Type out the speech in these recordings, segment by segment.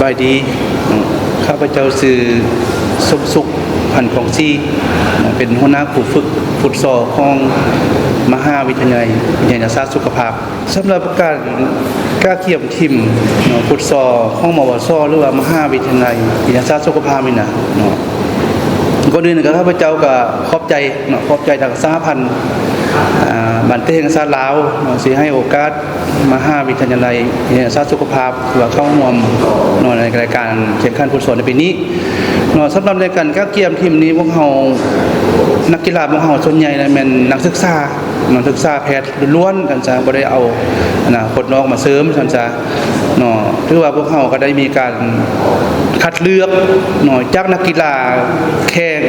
ສະບາຍດີ. ຂ້າພະເຈົ້າຊື່ ສົມສຸກ ພັນຄອງສີ ເປັນຫົວໜ້າຄູຝຶກຟຸດຊໍຂອງມະຫາວິທະຍາໄລວິທະຍາສາດສຸຂະພາບ. ສຳລັບການກະກຽມທີມ ເນາະ ຟຸດຊໍຂອງ ມວສ ຫຼືວ່າມະຫາວິທະຍາໄລວິທະຍາສາດສຸຂະພາບນີ້ນະເນາະ, ກ່ອນອື່ນກໍຂ້າພະເຈົ້າກໍຂອບໃຈເນາະ, ຂອບໃຈທາງສະຫະພັນ ອາ ບານເຕະແຫ່ງຊາດລາວເນາະ ທີ່ໃຫ້ໂອກາດມະຫາວິທະຍາໄລວິທະຍາສາດສຸຂະພາບ ເພື່ອເຂົ້າຮ່ວມເນາະ ໃນລາຍການແຂ່ງຂັນຟຸດຊໍໃນປີນີ້ເນາະ. ສຳລັບໃນການກະກຽມທີມນີ້ ພວກເຮົາ ນັກກິລາພວກເຮົາສ່ວນໃຫຍ່ແລ້ວແມ່ນນັກສຶກສາ ນັກສຶກສາແພດລ້ວນໆ ຊັ້ນຊະ, ບໍ່ໄດ້ເອົາ ອັນນະ ຄົນນອກມາເສີມ ຊັ້ນຊະເນາະ. ຖືວ່າພວກເຮົາກໍໄດ້ມີການຄັດເລືອກເນາະ ຈາກນັກກິລາແຂ່ງ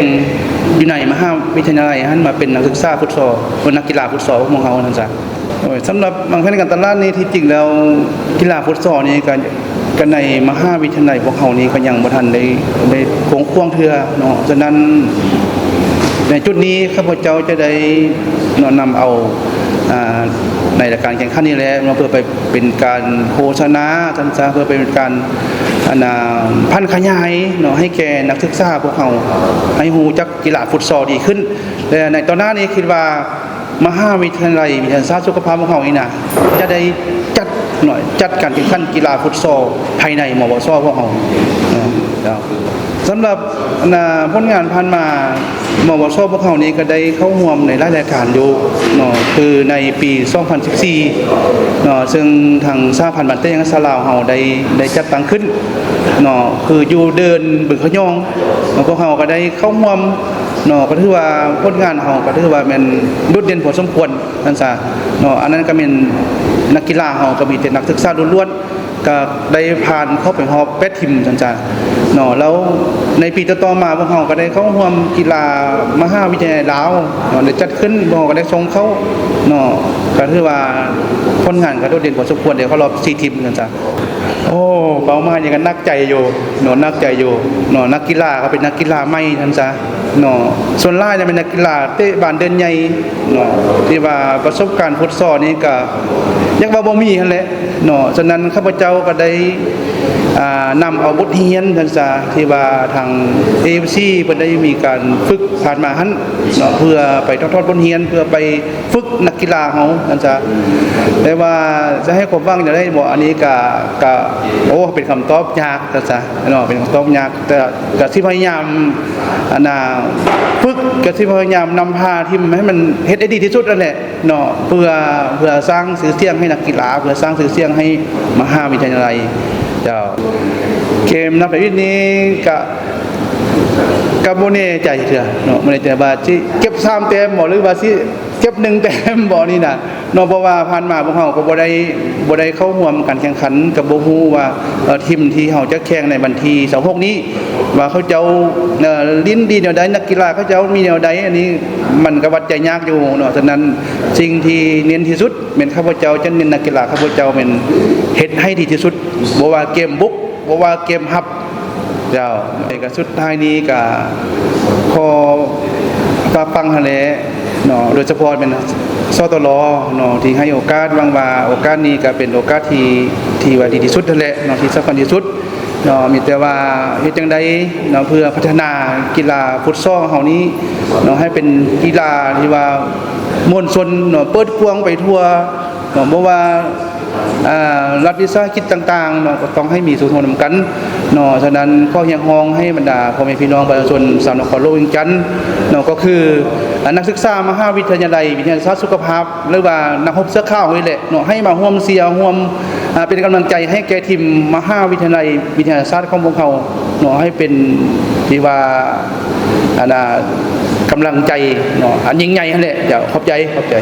ຢູ່ໃນມະຫາວິທະຍາໄລຫັ້ນ ມາເປັນນັກສຶກສາຟຸດຊໍ ເປັນນັກກິລາຟຸດຊໍຂອງພວກເຮົາ ຊັ້ນຊະ. ໂດຍ ສຳລັບວາງແຜນການຕະຫຼາດນີ້ ທີ່ຈິງແລ້ວກິລາຟຸດຊໍນີ້ກໍ ກໍໃນມະຫາວິທະຍາໄລພວກເຮົານີ້ກໍຍັງບໍ່ທັນໄດ້ ໄດ້ກວ້າງຂວາງເທື່ອເນາະ. ສະນັ້ນ ໃນຈຸດນີ້ຂ້າພະເຈົ້າຈະໄດ້ເນາະ ນຳເອົາ ອາ ໃນລາຍການແຂ່ງຂັນນີ້ແຫຼະເນາະ ເພື່ອໄປເປັນການໂຄສະນາ ຊັ້ນຊະ, ເພື່ອເປັນການ ອັນນາ ຜັນຂະຫຍາຍເນາະ ໃຫ້ແກ່ນັກສຶກສາພວກເຮົາ ໃຫ້ຮູ້ຈັກກິລາຟຸດຊໍດີຂຶ້ນ. ແລະ ໃນຕໍ່ໜ້ານີ້ຄິດວ່າ ມະຫາວິທະຍາໄລວິທະຍາສາດສຸຂະພາບຂອງເຮົານີ້ນະ ຈະໄດ້ຈັດເນາະ ຈັດການແຂ່ງຂັນກິລາຟຸດຊໍພາຍໃນ ມວສ ຂອງເຮົາເນາະ. ສຳລັບ ອັນນາ ຜົນງານຜ່ານມາ ມວສ ຂອງເຮົານີ້ກໍໄດ້ເຂົ້າຮ່ວມໃນຫຼາຍລາຍການຢູ່ເນາະ, ຄືໃນປີສອງພັນສິບສີ່ເນາະ ເຊິ່ງທາງສະຫະພັນບານເຕະແຫ່ງຊາດລາວເຮົາໄດ້ ໄດ້ຈັດຕັ້ງຂຶ້ນເນາະ, ຄືຢູ່ເດີ່ນບຶງຂະຫຍອງເນາະ, ພວກເຮົາກໍໄດ້ເຂົ້າຮ່ວມ ເນາະ, ກໍຖືວ່າຜົນງານເຮົາກໍຖືວ່າແມ່ນໂດດເດັ່ນພໍສົມຄວນ ຊັ້ນຊະເນາະ. ອັນນັ້ນກໍແມ່ນນັກກິລາເຮົາກໍມີແຕ່ນັກສຶກສາລ້ວນໆ ກໍໄດ້ຜ່ານເຂົ້າໄປຮອບແປດທີມ ຊັ້ນຊະເນາະ. ແລ້ວໃນປີຕໍ່ໆມາ ພວກເຮົາກໍໄດ້ເຂົ້າຮ່ວມກິລາມະຫາວິທະຍາໄລລາວເນາະ ໄດ້ຈັດຂຶ້ນ ພວກເຮົາກໍໄດ້ສົ່ງເຂົ້າເນາະ, ກໍຖືວ່າຜົນງານກໍໂດດເດັ່ນພໍສົມຄວນ ໄດ້ເຂົ້າຮອບສີ່ທີມ ຊັ້ນຊະ. ໂອ້ ເປົ້າໝາຍນີ້ກໍໜັກໃຈຢູ່ເນາະ ໜັກໃຈຢູ່ເນາະ. ນັກກິລາກໍເປັນນັກກິລາໃໝ່ ຊັ້ນຊະເນາະ, ສ່ວນຫຼາຍຈະເປັນນັກກິລາເຕະບານເດີ່ນໃຫຍ່ເນາະ, ທີ່ວ່າປະສົບການຟຸດຊໍນີ້ກໍຢາກວ່າບໍ່ມີຫັ້ນແຫຼະເນາະ. ສະນັ້ນ ຂ້າພະເຈົ້າກໍໄດ້ ອາ ນຳເອົາບົດຮຽນ ຊັ້ນຊະ ທີ່ວ່າທາງ ເອເອັຟຊີ ເພິ່ນໄດ້ມີການຝຶກຜ່ານມາຫັ້ນເນາະ, ເພື່ອໄປຖ່າຍທອດບົດຮຽນ ເພື່ອໄປ ຝຶກນັກກິລາເຮົາ ອັນຊະ ແຕ່ວ່າຈະໃຫ້ຄວາມຫວັງຈັ່ງໃດບໍ? ອັນນີ້ກະ ກະ ໂອ້ ເປັນຄຳຕອບຍາກ ອັນຊະເນາະ, ເປັນຄຳຕອບຍາກ, ແຕ່ກະຊິພະຍາຍາມ ອັນນາ ຝຶກ ກະຊິພະຍາຍາມນຳພາທີມໃຫ້ມັນເຮັດໄດ້ດີທີ່ສຸດນັ້ນແຫຼະເນາະ, ເພື່ອ ເພື່ອສ້າງຊື່ສຽງໃຫ້ນັກກິລາ, ເພື່ອສ້າງຊື່ສຽງໃຫ້ມະຫາວິທະຍາໄລ. ເຈົ້າ ເກມນັດປະວິດນີ້ກະ ກະບໍ່ແນ່ໃຈເທື່ອເນາະ, ບໍ່ແນ່ໃຈວ່າຊິເກັບສາມແຕ້ມບໍ ຫຼືວ່າຊິ ເກັບໜຶ່ງແຕ້ມບໍນີ້ນະເນາະ, ເພາະວ່າຜ່ານມາພວກເຮົາກໍບໍ່ໄດ້ ບໍ່ໄດ້ເຂົ້າຮ່ວມການແຂ່ງຂັນ, ກໍບໍ່ຮູ້ວ່າ ເອີ ທີມທີ່ເຮົາຈະແຂ່ງໃນວັນທີຊາວຫົກນີ້ ວ່າເຂົາເຈົ້າ ເອີ ຫຼິ້ນດີແນວໃດ, ນັກກິລາເຂົາເຈົ້າມີແນວໃດ, ອັນນີ້ມັນກໍວັດໃຈຍາກຢູ່ເນາະ. ສະນັ້ນ ສິ່ງທີ່ເນັ້ນທີ່ສຸດແມ່ນ ຂ້າພະເຈົ້າຈະເນັ້ນນັກກິລາ, ຂ້າພະເຈົ້າແມ່ນເຮັດໃຫ້ດີທີ່ສຸດ, ບໍ່ວ່າເກມບຸກ ບໍ່ວ່າເກມຮັບ. ເຈົ້າ ແລະກະສຸດທ້າຍນີ້ກະຂໍຝາກຝັງຫັ້ນແຫຼະເນາະ, ໂດຍສະເພາະແມ່ນ ສຕລ ເນາະ ທີ່ໃຫ້ໂອກາດ, ຫວັງວ່າໂອກາດນີ້ກະເປັນໂອກາດທີ່ ທີ່ວ່າດີທີ່ສຸດຫັ້ນແຫຼະເນາະ, ທີ່ສຳຄັນທີ່ສຸດເນາະ. ມີແຕ່ວ່າເຮັດຈັ່ງໃດເນາະ ເພື່ອພັດທະນາກິລາຟຸດຊໍເຮົານີ້ເນາະ ໃຫ້ເປັນກິລາທີ່ວ່າມວນຊົນເນາະ, ເປີດກວ້າງໄປທົ່ວເນາະ, ບໍ່ວ່າ ອາ ລັດວິສາຫະກິດຕ່າງໆເນາະ ກໍຕ້ອງໃຫ້ມີສ່ວນຮ່ວມນຳກັນເນາະ. ສະນັ້ນ ຂໍຮຽກຮ້ອງໃຫ້ບັນດາພໍ່ແມ່ພີ່ນ້ອງປະຊາຊົນຊາວນະຄອນຫຼວງວຽງຈັນເນາະ, ກໍຄື ອາ ນັກສຶກສາມະຫາວິທະຍາໄລວິທະຍາສາດສຸຂະພາບ ຫຼືວ່ານັກຮົບເສື້ອຂາວນີ້ແຫຼະເນາະ, ໃຫ້ມາຮ່ວມເຊຍ ຮ່ວມ ອາ ເປັນກຳລັງໃຈໃຫ້ແກ່ທີມມະຫາວິທະຍາໄລວິທະຍາສາດຂອງພວກເຮົາເນາະ, ໃຫ້ເປັນທີ່ວ່າ ອັນນາ ກຳລັງໃຈເນາະ ອັນຍິ່ງໃຫຍ່ຫັ້ນແຫຼະ. ເຈົ້າ ຂອບໃຈ ຂອບໃຈ.